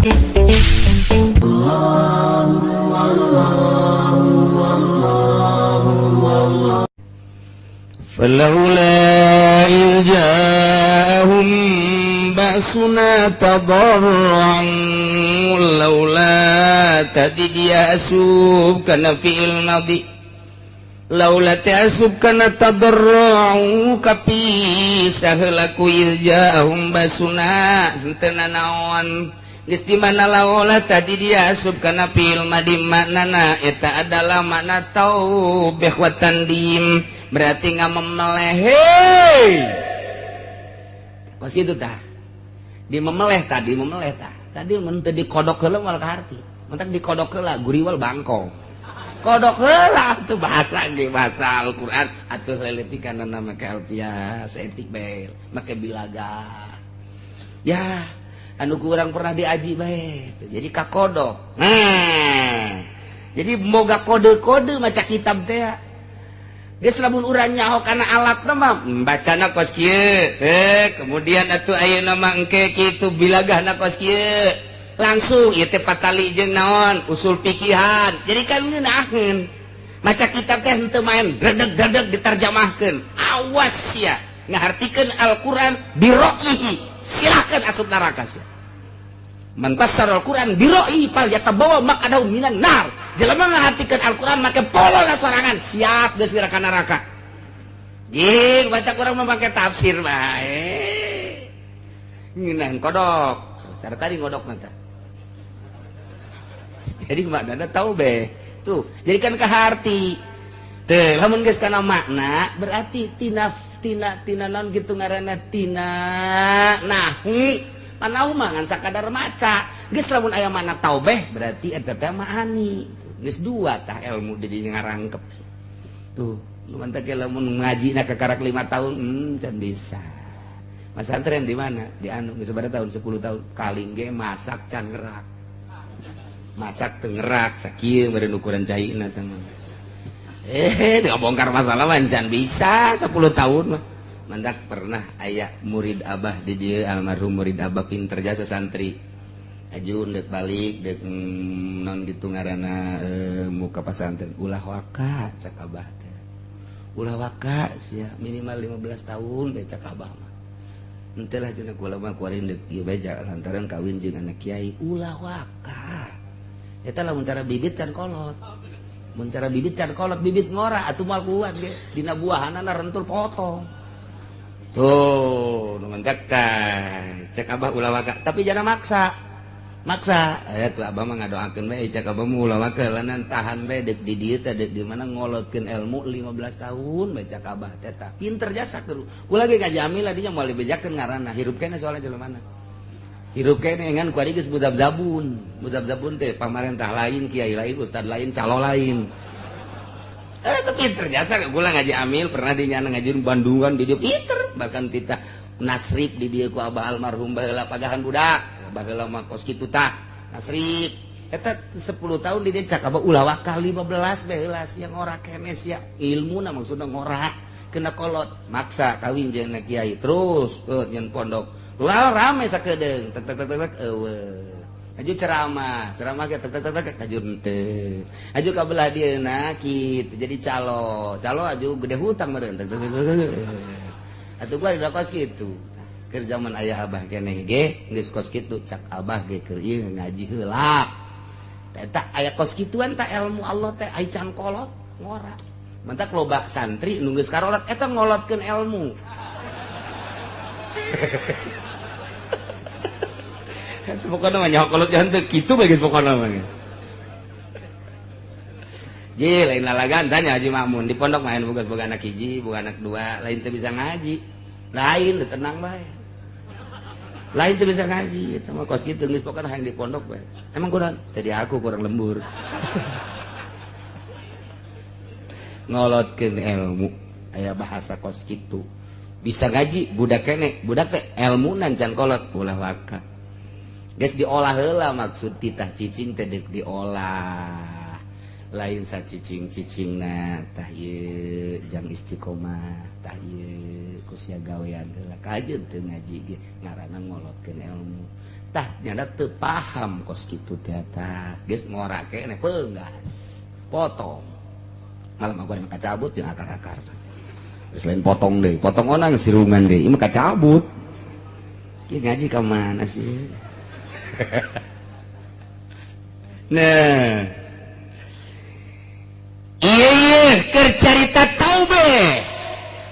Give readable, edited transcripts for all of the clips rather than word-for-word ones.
فلولا إذ جاءهم بأسنا تضرعوا laula tadi dia asup kana fi'il madhi laula ta'asub kana tadarra'u kapisah laku iz ja'ahum basuna henteu nanaon geus di mana laula tadi dia asup kana fi'il madhi maknana eta adalah makna taubih wa tandim berarti ngamemeleh kos kitu tah di memeleh tadi memeleh tah tadi mun teu dikodok heula moal kaharti mentak dikodok heula guriwal bangkong kodok heula tuh bahasa ge bahasa Al-Qur'an atuh leletikanna make alfiah saeutik bae make bilaga ya anu kurang pernah diaji bae jadi kakodok. Nah jadi moga kode-kode maca kitab teh geus lamun urang nyaho kana alatna mah bacana kos kieu kemudian atuh ayeuna mah engke kitu bilagahna kos kieu langsung ieu teh patali jeung naon usul fikihan jadi kan ngeunaheun maca kitab teh henteu main dredeg-dredeg diterjemahkeun awas sia ngahartikeun Al-Qur'an biro'ihi silakan asup neraka sia man fassara Al-Qur'an biro'ihi fal yatabawa maq'adahu minan nar jelema ngahartikeun Al-Qur'an make polola sorangan siap geus ka neraka jeung baca urang mah make tafsir bae ngeunaheun kodok cara tadi ngodok mah jadi maknana tahu be tuh jadi kan kaharti teh lamun geus kana makna berarti tina tina tina naon gitu ngaranna tina nahu manahu mah ngan sakadar maca geus lamun aya makna taubeh berarti eta teh maani geus dua tah ilmu di ngarangkep tuh nu mantak lamun ngaji na kakarak 5 tahun can bisa masantren di mana di anu geus sabaraha tahun 10 tahun kaling ge masak can ngerak masak tengerak sakieu meureun ukuran caina teh teu bongkar masalah mah can bisa 10 tahun mah mantak pernah aya murid abah di dieu almarhum murid abah pinter jasa santri ajun deuk balik deuk non gitu ngaranna muka pasantren ulah waka cak abah teh ulah waka sia minimal 15 tahun bae cak abah mah henteu lah cenah kula mah kuari deuk ieu bae lantaran kawin jeung anak kiai ulah waka eta lamun cara bibit can kolot mun cara bibit can kolot bibit ngora atuh moal kuat ge dina buahanana rentul potong tuh nu mentek cek abah ulah waka tapi jangan maksa maksa tuh abah mah ngadoakeun bae cek abah mah ulah waka lanan tahan bae deuk di dieu teh deuk di mana ngolotkeun ilmu 15 tahun bae cek abah teh tah pinter jasa keur kula ge ngaji amil dinya moal dibejakeun ngaranna hirup keneh soalnya jelema mana hirup keneh ngan kuari geus mudab-zabun mudab-zabun teh pamarentah lain kiai lain ustad lain calo lain tapi pinter jasa kula ngaji amil pernah dinyana ngaji Bandungan di dieu pinter bahkan titah nasrib di dieu ku abah almarhum baheula pagahan budak baheula mah kos kitu tah nasrib eta 10 tahun di dieu cak abah ulah waka 15 baheula sia ngora keneh sia ilmuna maksudna ngora kena kolot maksa kawin jeung kiai terus nyen pondok lalu rame sakedeung tek tek tek tek eueuh aju ceramah ceramah ge tek tek tek aju henteu aju ka belah dieuna kitu jadi calo calo aju gede hutang meureun tek tek tek atuh gua da kos kitu keur zaman ayah abah keneh ge geus kos kitu cak abah ge keur ieu ngaji heula eta aya kos kituan ta ilmu Allah teh ai can kolot ngora mantak loba santri nu geus karolot eta ngolotkeun ilmu. Itu pokoknya mah nyaho kolot jangan teu kitu bae geus pokokna mah geus. Ji lain lalagan tanya Haji Makmun di pondok main boga boga anak hiji, boga anak dua, lain teu bisa ngaji. Lain teu tenang bae. Lain teu bisa ngaji, eta mah kos kitu geus pokokna hayang di pondok bae. Emang kurang? Tadi aku kurang lembur. Ngolotkeun ilmu aya bahasa kos kitu. Bisa ngaji budak kene, budak teh ilmu can kolot ulah waka. Geus diolah heula maksud titah cicing teh deuk diolah. Lain sacicing-cicingna tah ieu jang istiqomah, tah ieu ku sia gawean heula kajeun teu ngaji ge ngaranna ngolotkeun ilmu. Tah nyana teu paham kos kitu teh tah. Geus ngora keneh peunggas. Potong. Malam aku mah kacabut jeung akar-akar. Geus lain potong deui, potong onang sirungan deui, ieu mah kacabut. Ieu ngaji ka mana sih? Nah. Ieu ieu keur carita taube.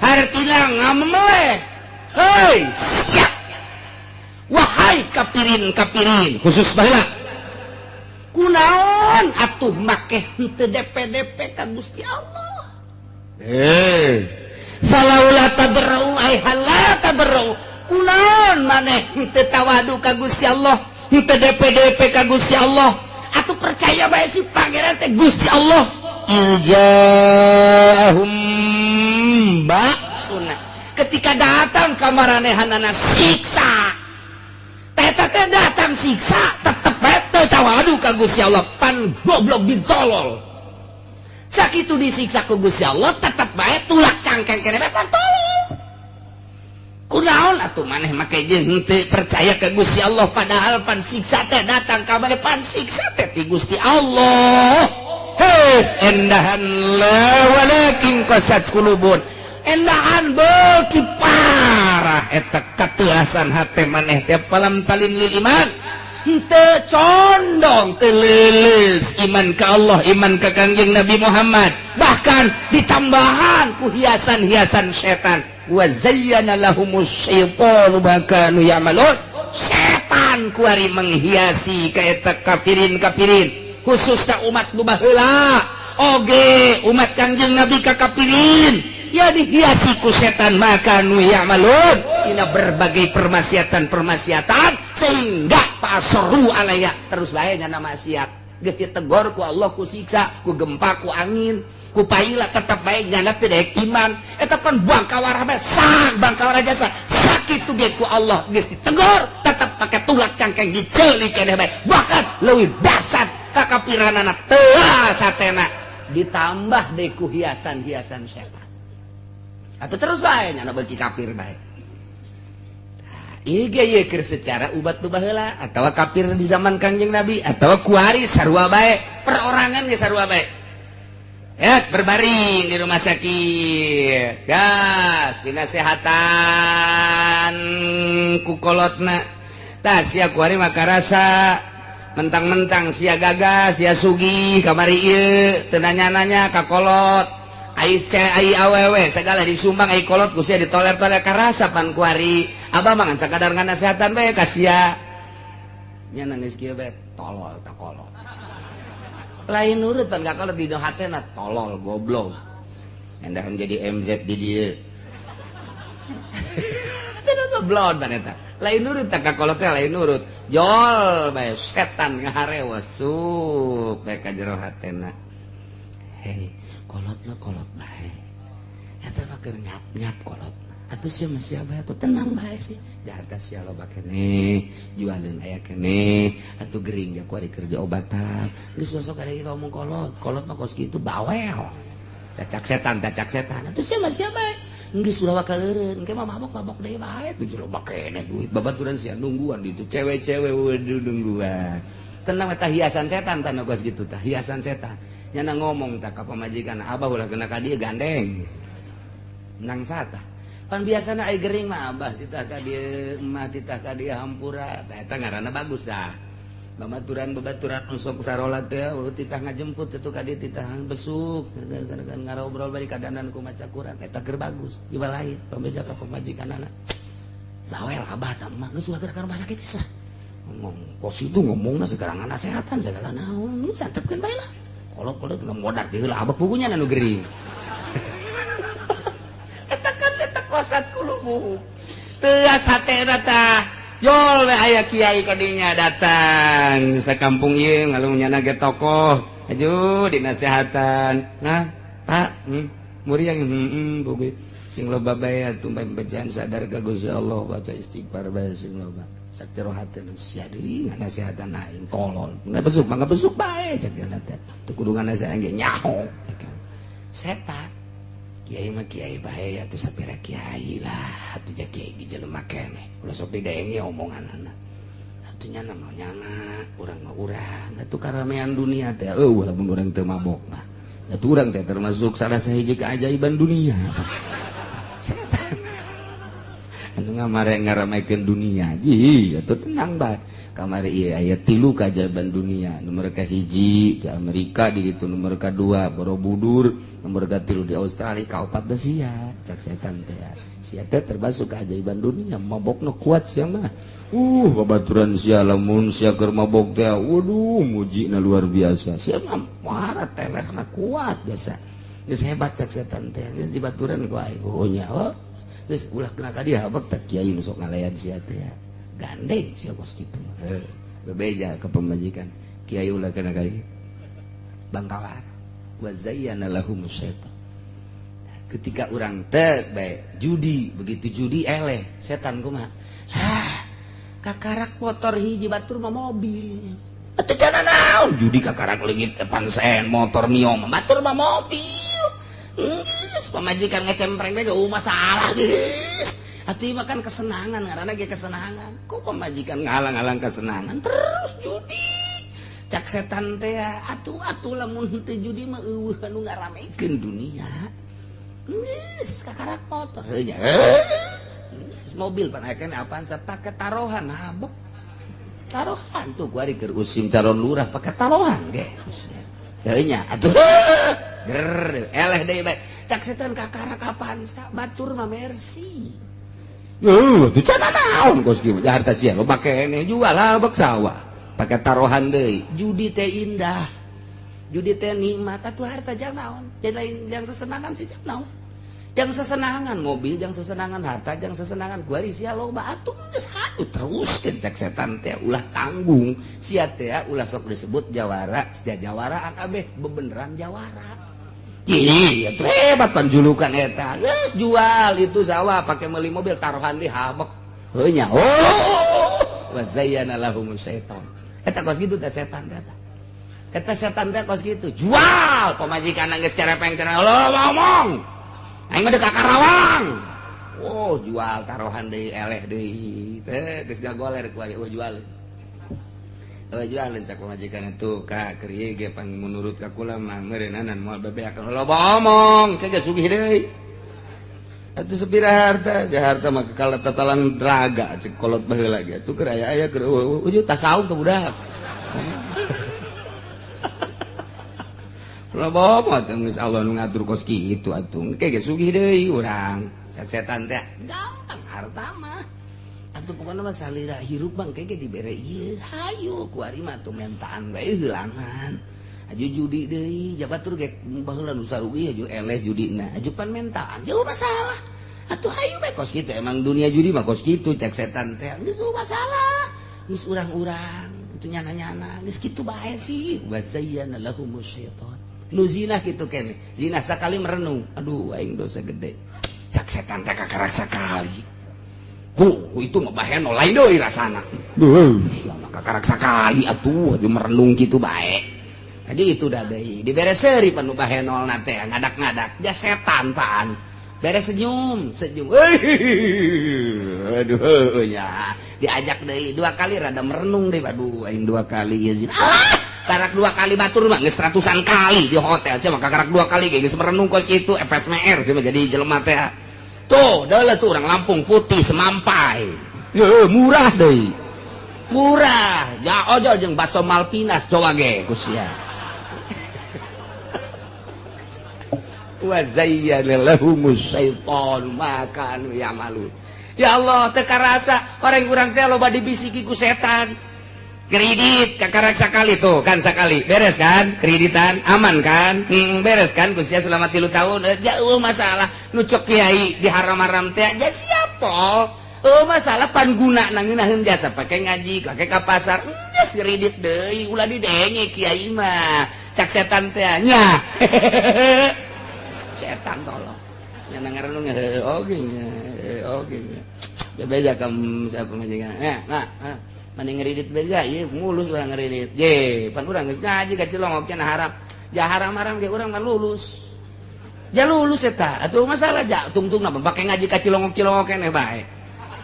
Hartina ngameleh. Hei, siap. Wahai kapirin-kapirin khusus baheula kunaon atuh make henteu DP-DP ka Gusti Allah. Falaula tadarru ay hala tadarru kunaon maneh henteu tawadu ka Gusti Allah, henteu DP-DP ka Gusti Allah. Atuh percaya bae si pangeran teh Gusti Allah. Ijahum ba'suna, ketika datang ka maranehanana siksa. Eta teh datang siksa tetep bae teu tawadu ka Gusti Allah, pan goblok bin tolol. Sakitu disiksa ku Gusti Allah tetep bae tulak cangkeng keneh pan tolol. Kunaon atuh maneh make jeung henteu percaya ka Gusti Allah padahal pan siksa teh datang ka maneh, pan siksa teh ti Gusti Allah. Hei, endahan la walakin qasat qulubun. Endahan beuki parah eta katiasan hate maneh teh palam talin lil iman. Henteu condong teu leuleus iman ka Allah, iman ka Kangjeng Nabi Muhammad. Bahkan ditambahan ku hiasan-hiasan setan. Wa zayyana lahumus syaitanu ma kanu ya'malun. Setan kuari menghiasi ka eta kafirin-kafirin, khususna umat nu baheula oge umat Kangjeng Nabi ka kafirin. Ya dihiasi ku setan maka nu ya'malun dina berbagai permaksiatan-permaksiatan sehingga pasru alaya terus bae nyana maksiat. Geus ditegor ku Allah, ku siksa, ku gempa, ku angin, ku paila tetep bae nyana teu daek iman. Eta pan bangkawarah bae sak bangkawarah jasa sakitu ge ku Allah geus ditegor tetep pake tulak cangkeng diceuli keneh bae, bahkan leuwih dahsyat kakapiranana teu satena ditambah deui ku hiasan-hiasan setan. Atau terus bae nyana beuki kafir bae. Ieu ge ieu keur secara ubat nu baheula atawa kafir di zaman Kangjeng Nabi atawa kuari sarua bae, perorangan ge sarua bae. Ya, berbaring di rumah sakit. Gas dinasehatan ku kolotna. Tah sia kuari mah karasa mentang-mentang sia gagas, sia sugih kamari ieu teu nanya-nanya ka kolot. Ai ai awewe segala disumbang ai kolot ku sia ditoler-toler karasa pan kuari. Abah mah ngan sakadar nganasehatan bae ka sia. Nya nangis kieu bae tolol ta kolot. Lain nurut pan ka kolot di hatena tolol goblok. Endah jadi MZ di dieu. Teu goblok pan eta. Lain nurut ta ka kolot teh lain nurut. Jol bae setan ngaharewas sup bae ka jero hatena. Hei, kolotna kolot bae. Eta mah keur nyap-nyap kolot. Atuh sia mah sia bae atuh tenang bae sih. Harta sia loba keneh, jualeun aya keneh, atuh gering ja kuari keur diobatan. Geus sok ada ngomong kolot, kolot mah kos kitu bawel. Tacak setan, tacak setan. Atuh sia mah sia bae. Geus ulah bakal eureun, engke mah mabok-mabok deui bae tuh loba keneh duit. Babaturan sia nungguan di itu cewek-cewek waduh nungguan. Tenang eta hiasan setan tanah kos kitu tah, hiasan setan. Nyana ngomong tak ka pamajikan abah ulah kena ka dieu gandeng. Nang sata. Pan biasana ai gering mah abah titah ka dieu, emak titah ka dieu hampura. Tah eta ngaranna bagus tah. Babaturan-babaturan sok sarolat teh titah ngajemput itu ka dieu titah besuk kan ngarobrol bari kadanan ku maca Quran eta keur bagus. Ieu lain pambeja ka pamajikanana. Bawel abah tah emak geus ulah ka rumah sakit geus. Ngomong kos itu ngomongna segala nasehatan segala naon nu santepkeun bae lah. Kolot-kolot nu modar di heula abah pugunya nu gering. Eta kan eta kosat kulubuh. Teuas hatena tah. Yol we aya kiai kadinya datang sakampung ieu ngalung nyana ge tokoh. Aju dinasehatan. Nah, Pak, muriang heeh sing loba bae atuh bacaan sadar ka Gusti Allah baca istighfar bae sing loba. Sakjero hatena sia deui ngasehatan aing tolol. Nggak besuk, mangga besuk bae cek dia teh. Teu kudu nganasehan ge nyaho. Setan. Kiai mah kiai bae atuh sapira kiai lah atuh ja kiai di jelema keneh ulah sok didenge omonganana atuh nyana mah nyana urang mah urang atuh karamean dunia teh eueuh lamun urang teu mabok mah atuh urang teh termasuk salah sahiji keajaiban dunia. Setan anu ngamare ngaramekeun dunia ji atuh tenang bae. Kamari ieu aya 3 keajaiban dunia, nomor kahiji di Amerika di itu, nomor kadua Borobudur, nomor katilu di Australia, kaopat da sia cak setan teh. Sia teh termasuk keajaiban dunia, mabokna kuat sia mah. Babaturan sia lamun sia keur mabok teh waduh mujina luar biasa. Sia mah marah telehna kuat jasa. Geus hebat cak setan teh, geus dibaturan ku aing. Oh nya oh. Geus ulah kena ka dia habek teh kiai nu sok ngalayan sia teh. Gandeng sia kos kitu. Heuh, bebeja ke pemajikan. Kiai ulah kena ka dieu. Bangkalan. Wa zayyana lahum syaitan. Ketika urang teh bae judi, begitu judi eleh, setan kumaha? Hah, kakarak motor hiji batur mah mobil. Atuh cana naon judi kakarak leungit pansen motor Mio mah batur mah mobil. Geus pamajikan ngecempreng bae geuh masalah geus. Atuh mah kan kesenangan ngaranna ge kesenangan. Ku pamajikan ngalang-alang kesenangan terus judi. Cak setan teh atuh atuh lamun teu judi mah eueuh anu ngaramekeun dunia. Geus kakarak motor heuh nya. Geus mobil pan aya keneh apaan pake taruhan habek. Taruhan tuh gua ari keur usim calon lurah pake taruhan ge. Heuh nya atuh. Ger eleh deui bae. Cak setan kakarak apaan sa batur mah Mercy. Heuh, teu cenah naon kos kieu harta sia lo pake keneh jual habek sawah. Pake taruhan deui. Judi teh indah. Judi teh nikmat atuh harta jang naon. Jadi lain jang sesenangan sih jang naon. Jang sesenangan mobil, jang sesenangan harta, jang sesenangan gua sia loba atuh geus hayu teruskeun cak setan teh ulah tanggung. Sia teh ulah sok disebut jawara, sia jawaraan kabeh bebeneran jawara. Ih, atuh hebat panjulukan eta. Geus jual itu sawah pake meuli mobil taruhan di habek. Heuh nya. Oh, wa zayyana lahum syaitan. Eta kos kitu teh setan teh. Eta setan teh kos kitu. Jual pamajikan geus cerepeng cenah lo ngomong. Aing mah deuk ka Karawang. Oh, jual taruhan deui eleh deui. Teh geus gagoler ku ari jual. Oh, jualeun cak pamajikan atuh ka keur ieu ge pan menurut ka kula mah meureunanan moal bebeak loba omong ke geus sugih deui. Atuh sepira harta, si harta mah kekal tatalang draga cek kolot baheula ge atuh keur aya-aya keur eueuh tasawuf teh budak. Loba mah teh geus Allah nu ngatur kos kitu atuh ke geus sugih deui urang. Cak setan teh gampang harta mah. Atuh pokona mah salira hirup bang ke ge dibere ieu hayu ku ari mah atuh mentaan bae heulangan. Aju judi deui jabatur ge baheula nu sarugi aju eleh judina aju pan mentaan jauh masalah. Atuh hayu bae kos kitu emang dunia judi mah kos kitu cak setan teh geus masalah. Geus urang-urang atuh nyana-nyana geus kitu bae sih. Wa zayyana lahumus syaitan. Nu zina kitu keneh zina sakali merenung aduh aing dosa gede cak setan teh kakarak sakali. Itu mah baheno lain deui rasana. Duh, sama kakarak sakali atuh aju merenung kitu bae. Jadi itu dah deui dibere seuri panu bahenolna teh ngadak-ngadak ja setan paan. Beres senyum, senyum. Aduh nya diajak deui dua kali rada merenung deui aduh aing dua kali ieu zina. Ah, karak dua kali batur mah geus ratusan kali di hotel sia mah kakarak dua kali ge geus merenung kos kitu FSMR sia mah jadi jelema teh. Tuh, deuleuh tuh orang Lampung putih semampai. Heuh, murah deui. Murah. Ja ojol jeung bakso Malpinas coba ge ku sia. Wa zayyana lahumus syaitan ma kanu ya'malun. Ya Allah, teu karasa orang-urang teh loba dibisiki ku setan. Kredit kakarak sakali tuh kan sakali beres kan kreditan aman kan beres kan ku sia selama 3 tahun jauh masalah nu cok kiai di haram-haram teh ja siapa oh masalah pan guna nangeunaheun jasa pake ngaji pake ka pasar geus kredit deui ulah didenge kiai mah cak setan teh nya setan tolong nya ngarenung oge nya oge nya bebeja ka siapa majikan nah mending ngeridit bega ieu mulus urang ngeridit ye pan urang geus ngaji ka cilongok cenah haram ja haram-haram ge urang mah lulus Ja lulus eta atuh masalah ja tungtung mah pake ngaji ka Cilongok-cilongok keneh bae.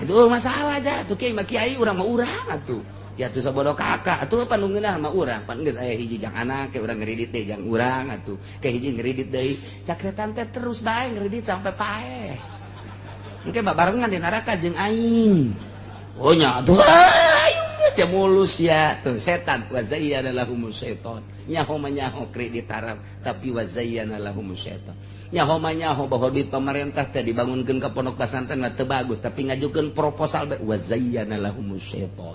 Itu masalah ja atuh kiai mah kiai, urang mah urang atuh. Ya atuh sabodo kakak atuh pan nu ngeunah mah urang. Pan geus aya hiji jang anak ke urang ngeridit deui jang urang atuh. Ke hiji ngeridit deui. Cak setan teh terus bae ngeridit sampai paeh. Engke babarengan di neraka jeung aing. Oh nya atuh ayo geus dia mulus ya tuh setan, wa zayyana lahumus syaiton. Nyaho mah nyaho kredit haram, tapi wa zayyana lahumus syaiton. Nyaho mah nyaho bahwa duit pemerintah teh dibangunkeun ke pondok pesantren mah teu bagus, tapi ngajukeun proposal bae, wa zayyana lahumus syaiton.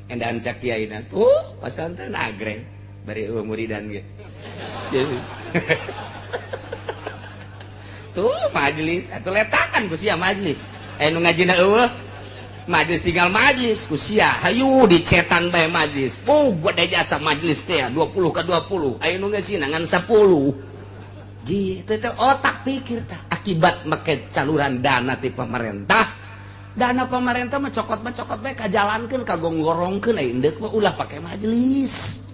Endahan cak kiaina tuh pesantren agreng bari eueuh muridan ge. Tuh majelis atuh letakan ku sia majelis. Eh, nu ngajina eueuh. Majelis tinggal majelis ku sia, hayu dicetan bae majelis. Oh, gede jasa majelis teh 20 ke 20. Aya nu ngeusina ngan 10. Ji, itu teh otak pikir tah akibat make saluran dana ti pemerintah. Dana pemerintah mah cokot bae kajalankeun kagonggorongkeun, aya indeuk mah ulah pake majelis.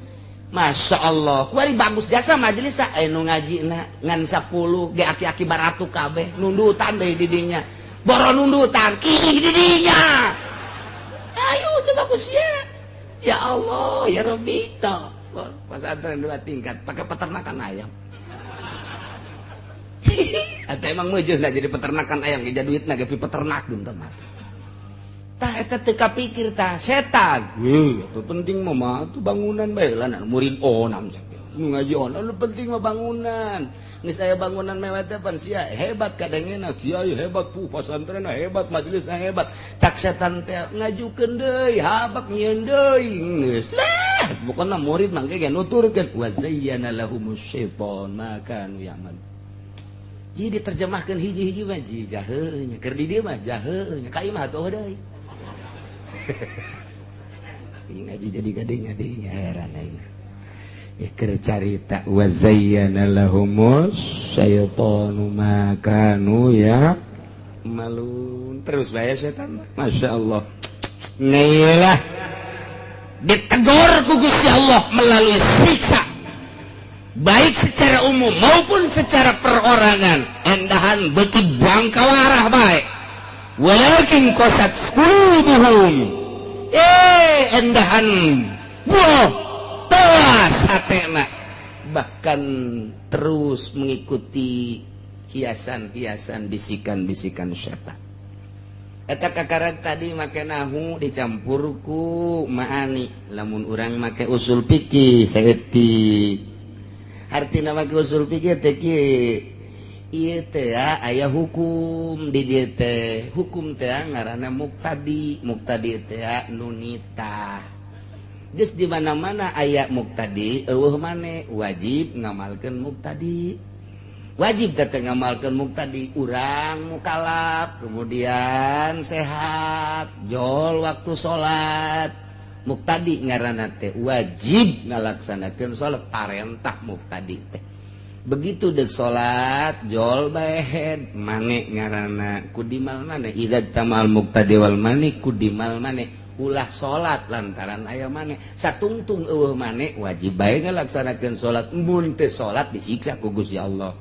Masya Allah, kuari bagus jasa majelis aya nu ngajina ngan 10 ge aki-aki baratu kabeh nundutan deui di dinya. Boro nundutan kih di dinya. Ayo coba ku sia. Ya Allah, ya Rabbi toh. Pesantren dua tingkat pakai peternakan ayam. Atau emang meujeun jadi peternakan ayam ge duitna ge peternak teh mah. Tah eta teu kapikir tah setan. Wih, atuh penting mah mah tuh bangunan bae lah murid onam cak. Nu ngaji onam nu penting mah bangunan. Geus aya bangunan mewah teh pan sia hebat kadangena kiai hebat, puh pesantren hebat, majelis hebat. Cak setan teh ngajukeun deui, habak nyieun deui. Geus lah, pokona murid mangke ge nuturkeun wa zayyana lahumus syaitan ma kanu ya'mal. Jadi diterjemahkan hiji-hiji mah ji jahe nya, keur di dieu mah jahe nya, ka imah atuh deui. Ngaji jadi gadenya deunya heran aing. Ya keur carita wa zayyana lahumus syaitanu ma kanu ya malun. Terus bae setan mah. Masya Allah. Ngeilah ditegur ku Gusti Allah melalui siksa baik secara umum maupun secara perorangan, endahan beki bangkawarah baik, walakin qasat qulubuhum, endahan buah telas hatena, bahkan terus mengikuti hiasan-hiasan bisikan-bisikan syaitan. Eta kakarak tadi make nahu dicampur ku ma'ani. Lamun urang make usul fikih saeutik, artina make usul fikih teh kieu, ieu teh aya hukum di dieu teh, hukum teh ngaranna muktadi. Muktadi teh nu nitah. Geus di mana-mana aya muktadi eueuh mane wajib ngamalkeun muktadi, wajib teh ngamalkeun muktadi. Urang mukalaf kemudian sehat jol waktu salat, muktadi ngaranna teh, wajib ngalaksanakeun salat, parentah muktadi teh. Begitu dek salat jol bae head mane ngaranna kudimal mane, idza tamal muktadi wal mane kudimal mane, ulah salat lantaran aya mane. Satungtung eueuh mane wajib bae ngalaksanakeun salat, mun teu salat disiksa ku Gusti Allah.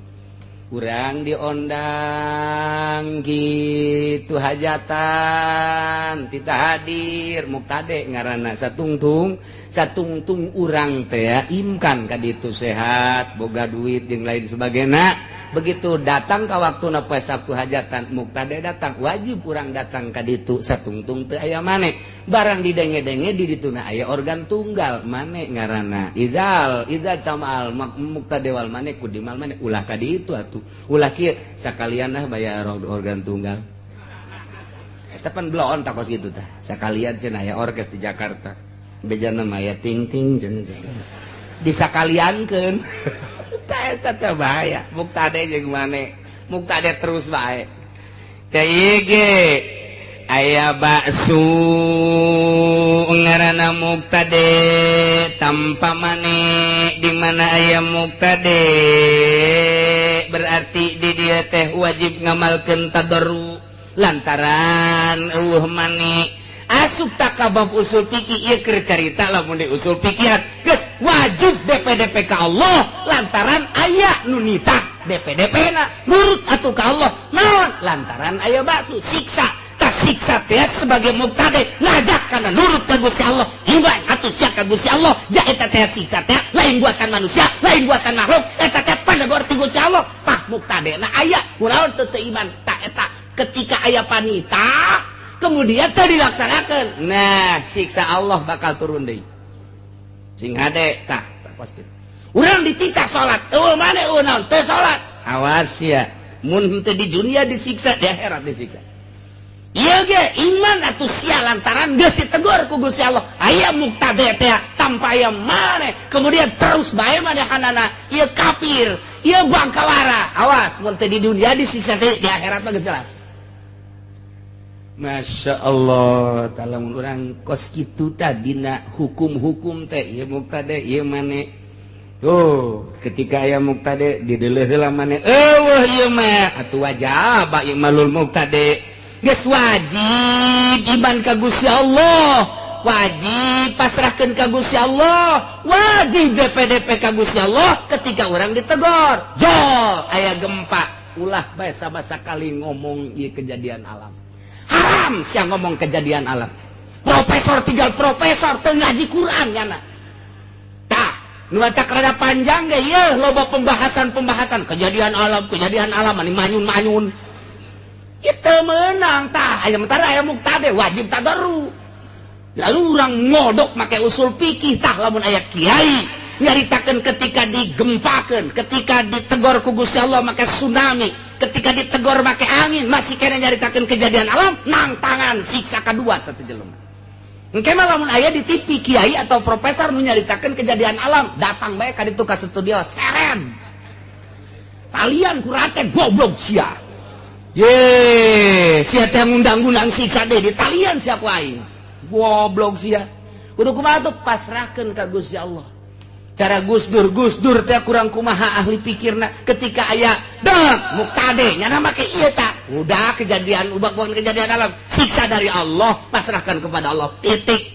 Urang diondang gitu hajatan tita hadir, muktade ngaranna. Satungtung satungtung urang teh imkan ka ditu sehat boga duit jeung lain sebagainya, begitu datang ke waktu poe Sabtu hajatan muktade datang, wajib urang datang ka ditu satungtung teu aya mane. Barang didenge-denge di dituna aya organ tunggal, mane ngaranna, izal idza tamal muktade wal mane kudimal mane, ulah ka ditu atuh, ulah kieu sakalian lah bayar organ tunggal. Eta pan bloon takos kitu tah, sakalian cenah aya orkes di Jakarta bejana mah aya ting ting cenah disakaliankeun. Tah eta teh bahaya muktade jeung mane, muktade terus bae teh. Ieu ge aya baksu ngaranna muktade tanpa mane. Di mana aya muktade berarti di dia teh wajib ngamalkeun tadarru lantaran eueuh mane. Asup tak ka bab usul fikih ieu keur carita lamun di usul fikihan. Geus wajib DPDP ka Allah lantaran aya nu nitah DPDP na nurut atuh ka Allah. Naon? Lantaran aya baksu siksa. Tak siksa teh sebagai muktade ngajak kana nurut ka Gusti Allah. Iman atuh sia ka Gusti Allah. Ja eta teh siksa teh lain buatan manusia, lain buatan makhluk, eta teh panegor ti Gusti Allah. Pah muktade na aya kunaon teu teu iman tak eta ketika aya panita kemudian teu dilaksanakeun. Nah, siksa Allah bakal turun deui. Sing hade tah kos kitu. Urang dititah salat, eueuh maneh eueuh naon teu salat. Awas ya, mun teu di dunia disiksa, di akhirat disiksa. Ieu ge iman atuh sia lantaran geus ditegur ku Gusti Allah. Aya muktade teh tanpa aya maneh, kemudian terus bae manehanana ieu kafir, ieu bangkawara. Awas mun teu di dunia disiksa di akhirat mah geus jelas. Masya Allah, lamun urang kos kitu tadina hukum-hukum teh ieu muktade ieu maneh. Tuh, ketika aya muktade dideleuh heula maneh, eueuh ieu mah atuh wajib ieu malul muktade. Geus wajib iman ka Gusti Allah, wajib pasrahkeun ka Gusti Allah, wajib DPDP ka Gusti Allah ketika orang ditegor. Jol aya gempa, ulah bae sama sakali ngomong ieu kejadian alam. Haram sia ngomong kejadian alam. Profesor tinggal profesor teu ngaji Quran nyana. Tah, nu matak rada panjang ge ieu loba pembahasan-pembahasan kejadian alam mani manyun-manyun. Itu menang tah aya mentara aya muktade wajib tadarru. Lalu orang ngodok make usul fikih tah lamun aya kiai nyaritakeun ketika digempakeun, ketika ditegor ku Gusti Allah make tsunami, ketika ditegor make angin, masih kena nyaritakeun kejadian alam nang tangan siksa kedua teh jelema. Engke mah lamun aya di TV kiai atau profesor nu nyaritakeun kejadian alam, datang bae ka ditu ka studio seren. Talian kurate goblok sia. Ye, sia teh ngundang-undang siksa deh di talian sia ku aing. Goblok sia. Kudu kumaha tuh pasrahkeun ka Gusti Allah. Cara Gus Dur, Gus Dur teh kurang kumaha ahli pikirna ketika aya dek muktade nyana make ieu ta. Udah kejadian ubah bukan kejadian alam, siksa dari Allah, pasrahkan kepada Allah. Titik.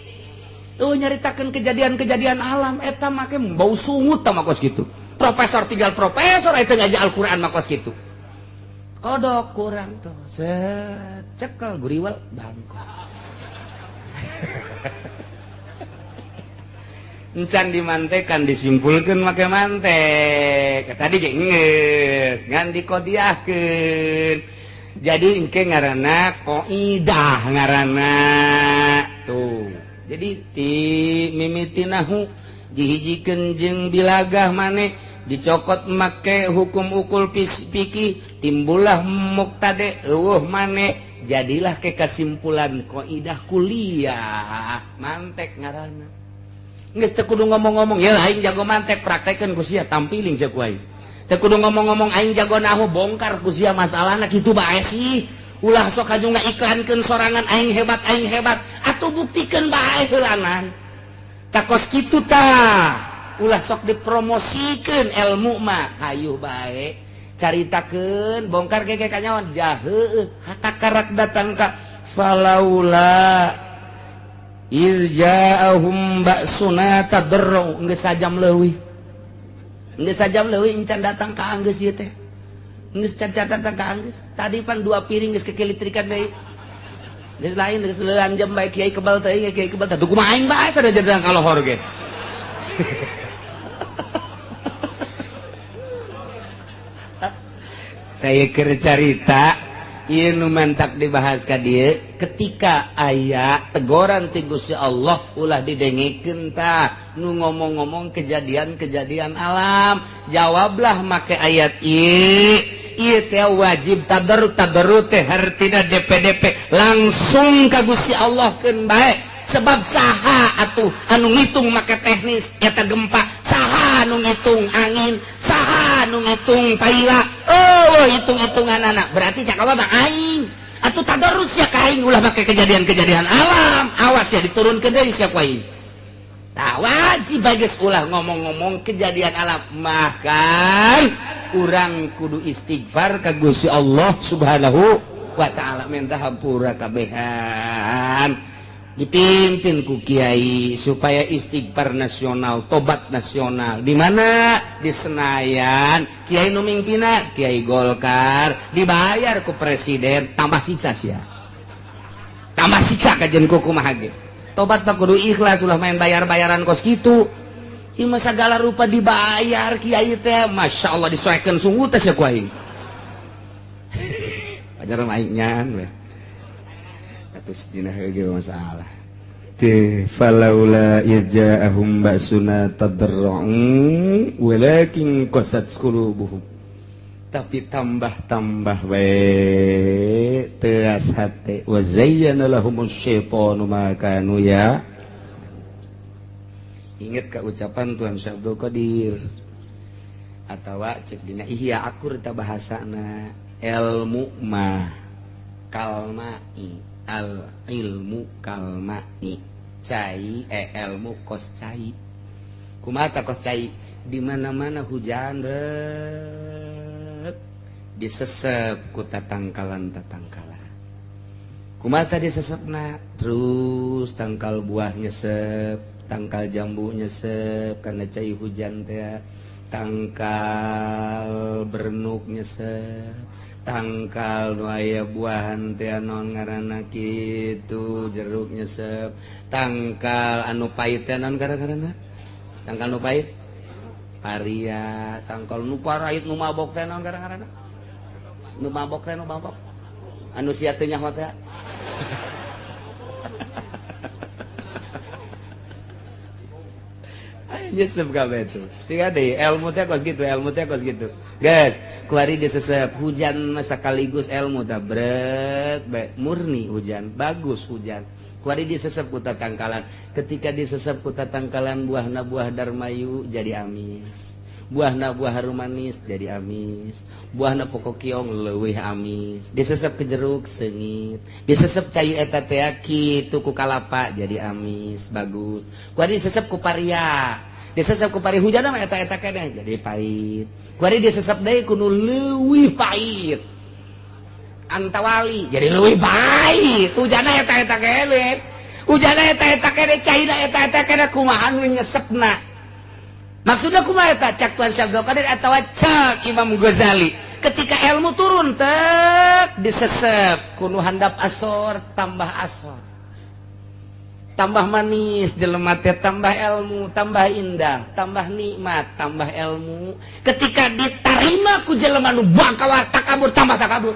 Tuh nyaritakeun kejadian-kejadian alam eta make bau sungut tah mah kos kitu. Profesor tinggal profesor eta ngaji Al-Qur'an mah kos kitu. Kodok kurang tuh secekel guriwal bangkok. Encan dimantekan disimpulkan make mantek tadi ge geus ngan dikodiahkeun. Jadi engke ngaranna kaidah ngaranna tuh. Jadi ti mimitinahu dihijikeun jeung bilagah maneh dicokot make hukum ukul fikih timbullah muktade eueuh maneh jadilah ke kesimpulan kaidah kuliah mantek ngaranna. Geus teu kudu ngomong-ngomong ya aing jago mantek praktekeun ku sia tampiling sia ku aing. Teu kudu ngomong-ngomong aing jago nahu bongkar ku sia masalahna kitu bae sih. Ulah sok haju ngaiklankeun sorangan aing hebat atuh buktikeun bae heulanan. Takos kitu tah. Ulah sok dipromosikeun ilmu mah hayu bae caritakeun bongkar keke kanyawan jahe hata karak datang ka falaula iz ja'ahum ba'suna tadarru geus sajam leuwih geus sajam leuwih encan datang ka anggeus ieu teh geus can datang ka anggeus tadi pan dua piring geus kekelitrikan deui geus lain geus leuan jam bae kiai kebal teh kiai kebal teh kumaha aing bae sada datang ka lohor ge. Kayak carita ieu nu mantak dibahas ka dieu ketika aya teguran ti Gusti Allah ulah didengikeun tah nu ngomong-ngomong kejadian-kejadian alam jawablah make ayat ieu ieu teh wajib tadarru tadarru teh hartina DPDP langsung ka Gusti Allah keun bae sebab saha atuh anu ngitung make teknis eta gempa saha anu ngitung angin saha anu ngitung paila oh hitung-hitungan anak berarti cak Allah mah aing atuh tadarus ya ka aing ulah make kejadian-kejadian alam awas ya diturunkeun deui sia ku aing tah wajib bae geus ulah ngomong-ngomong kejadian alam makan urang kudu istighfar ka Gusti Allah Subhanahu wa taala minta hampura kabehan. Dipimpin ku kiai supaya istighfar nasional, tobat nasional. Di mana? Di Senayan. Kiai nu mimpina Kiai Golkar, dibayar ku presiden, tambah siksa sia. Tambah siksa kajen ku kumaha ge. Tobat mah kudu ikhlas, ulah main bayar-bayaran kos kitu. Ieu mah sagala rupa dibayar kiai teh, Masya Allah, disoekeun sungguh teh sia ku aing. Pajar mah aing nyan we. Atus dina heuh masalah. Teh falaula idja'ahum ba'suna tadarra'u walakin qasat qulubuhum. Tapi tambah-tambah we teas hate, wa zayyana lahumus syaitanu ma kanu ya. Ingat ke ucapan Tuhan Syekh Abdul Qadir atawa cek dina Ihya akur ta bahasana, ilmu mah kalmai, al ilmu kalmai, cai, ilmu kos cai. Kumaha ta kos cai? Di mana-mana hujan rek disesep ku tatangkalan tatangkalan. Kumaha tadi sesepna? Terus tangkal buah nyesep, tangkal jambu nyesep karena cai hujan teh, tangkal bernuk nyesep, tangkal nu aya buahan teh, naon ngaranna kitu, jeruk nyesep, tangkal anu pahit teh, naon ngaranna, tangkal nu pahit, paria, tangkal nu parait, nu mabok teh, naon ngaranna, nu mabok teh, nu mabok anu sia teu nyaho teh. Nyesep kabeh tuh. Siga deui ilmu teh kos kitu, ilmu teh kos kitu. Guys, kuari disesep hujan sekaligus ilmu teh brek bae, murni hujan, bagus hujan. Kuari disesep ku tatangkalan. Ketika disesep ku tatangkalan, buahna buah darmayu jadi amis. Buahna buah harum manis jadi amis. Buahna pokok kiong leuwih amis. Disesep ke jeruk seungit. Disesep cai eta teh kitu ku kalapa jadi amis, bagus. Kuari disesep ku paria. Disesep ku pari hujan mah eta-eta keneh jadi pahit. Kuari disesep deui ku nu leuwih pahit. Antawali jadi leuwih pahit. Hujana eta-eta keneh. Hujana eta-eta keneh, caina eta-eta keneh, kumaha nu nyesepna. Maksudna kumaha eta? Cak Tuan Syekh Abdul Qadir atawa cak Imam Ghazali. Ketika ilmu turun tek disesep ku nu handap asor tambah asor. Tambah manis jelema teh, tambah ilmu, tambah indah, tambah nikmat, tambah ilmu. Ketika diterima ku jelema nu bakal takabur, tambah takabur.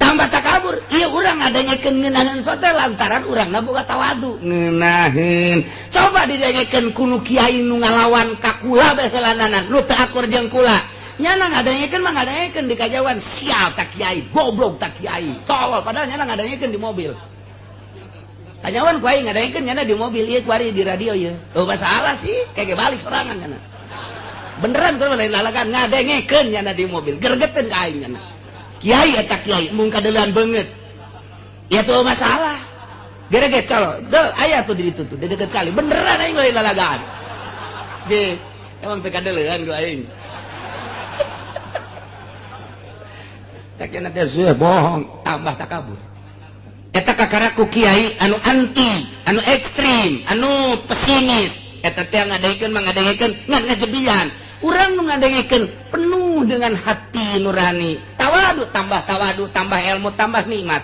Tambah takabur. Ieu urang ngadengekeun ngeunaheun sote lantaran urangna boga tawadu. Ngeunaheun. Coba didengekeun ku nu kiai nu ngalawan ka kula bae heulananan, nu teu akur jeung kula. Nyana ngadengekeun mah ngadengekeun di kajauhan, sial tak kiai, goblok tak kiai, tolol, padahal nyana ngadengekeun di mobil. Kanyawan ku aing ngadengekeun nyana di mobil, ieu kuari di radio ieu. Oh masalah sih, kayak balik sorangan nyana. Beneran kudu lain lalagan ngadengekeun nyana di mobil, gergeteun ka aing nyana. Kiai eta kiai mung kadeulean beungeut. Ieu tuh masalah. Gereget calo, deu aya tuh di ditu tuh, di deket kali. Beneran aing lain lalagan. Ge, emang teu kadeulean ku aing. Cak nya teh sueh bohong, tambah takabur. Eta kakaraku kiai anu anti, anu ekstrim, anu pesimis. Eta teh ngadengekeun mah ngadengekeun ngan ngajebian. Urang nu ngadengekeun penuh dengan hati nurani. Tawadu, tambah tawadu, tambah ilmu, tambah nikmat.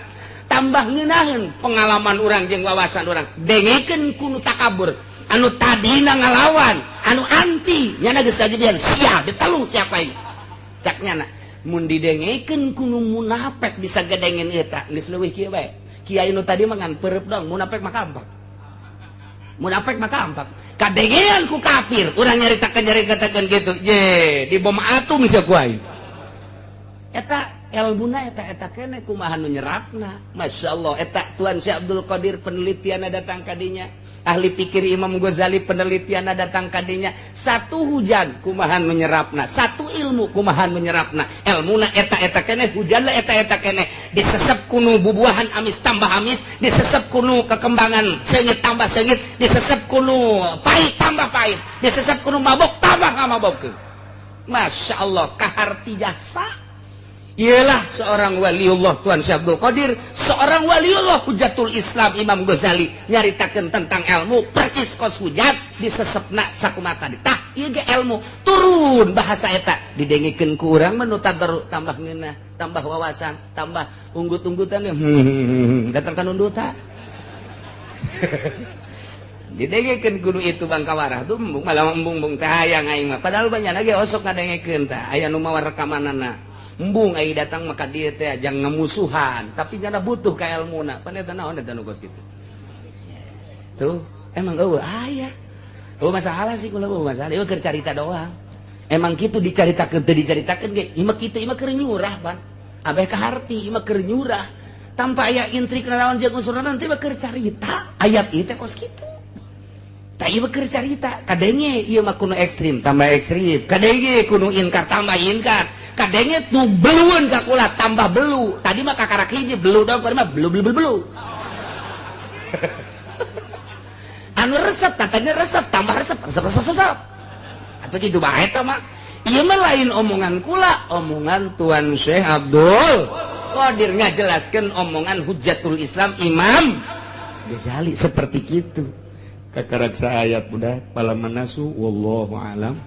Tambah ngeunaheun pengalaman urang jeung wawasan urang. Dengekeun ku nu takabur, anu tadina ngalawan, anu anti, nyana geus kajebian, sia ditelung siapa aing. Cak nyana, mun didengekeun ku nu munafik bisa gedengen eta, geus leuwih kieu bae. Kiai nu tadi mah ngan perep dong, munafik mah kampak. Munafik mah kampak. Kadengean ku kafir, urang nyaritakeun nyaritakeun kitu. Ye, di bom atom sia ku aing. Eta elmuna eta eta keneh kumaha nu nyerapna. Masya Allah, eta Tuan Syekh Abdul Qadir penelitianna datang kadinya. Ahli pikir Imam Ghazali penelitianna datang kadinya. Satu hujan kumaha nu nyerapna, satu ilmu kumaha nu nyerapna. Elmuna eta eta keneh, hujanna eta eta keneh. Disesep kunu bubuahan amis tambah amis, disesep kunu kekembangan seungit tambah seungit, disesep kunu pahit tambah pahit, disesep kunu mabok tambah ngamabokkeun. Masya Allah, kaharti jasa. Ialah seorang waliullah Tuan Syekh Abdul Qadir, seorang waliullah Hujatul Islam Imam Ghazali, nyaritakeun tentang ilmu persis kos hujat disesepna sakumaha tadi. Tah, ieu ge ilmu turun bahasa eta didengikeun ku urang menu tadarru, tambah ngeunah, tambah wawasan, tambah unggut-unggutan, datang ka nunduta. Didengekeun kudu itu bangkawarah tuh malah embung-embung teh hayang aing mah. Padahal banyak lagi osok ngadengekeun tah, aya nu mawa rekamanana. Embung ai datang maka dia teh jangan ngemusuhan, tapi nyana butuh ka ilmuna. Pan eta naon eta nu kos kitu. Tuh, emang eueuh aya. Eueuh masalah sih kula, eueuh masalah. Ieu keur carita doang. Emang kitu dicaritakeun teu dicaritakeun ge, ieu mah kitu, ieu mah keur nyurah, Pan. Abeh ka harti, ieu mah keur nyurah. Tanpa aya intrik naon jeung unsurna, nanti mah keur carita. Ayat ieu teh kos kitu. Tak, ieu mah keur carita. Kadenge ieu mah kudu ekstrim, tambah ekstrim. Kadenge kudu inkar, tambah inkar. Kadenge nu belueun ka kula, tambah belu. Tadi mah kakarak hiji belu dong, mah belu belu belu belu. Anu resep, katanya resep, tambah resep, resep resep resep. Atau gitu bae eta mah. Ieu mah lain omongan kula, omongan Tuan Syekh Abdul Qadir ngajelaskeun omongan Hujatul Islam Imam Ghazali seperti gitu. Kakarak ayat budak pala manasu, wallahu alam.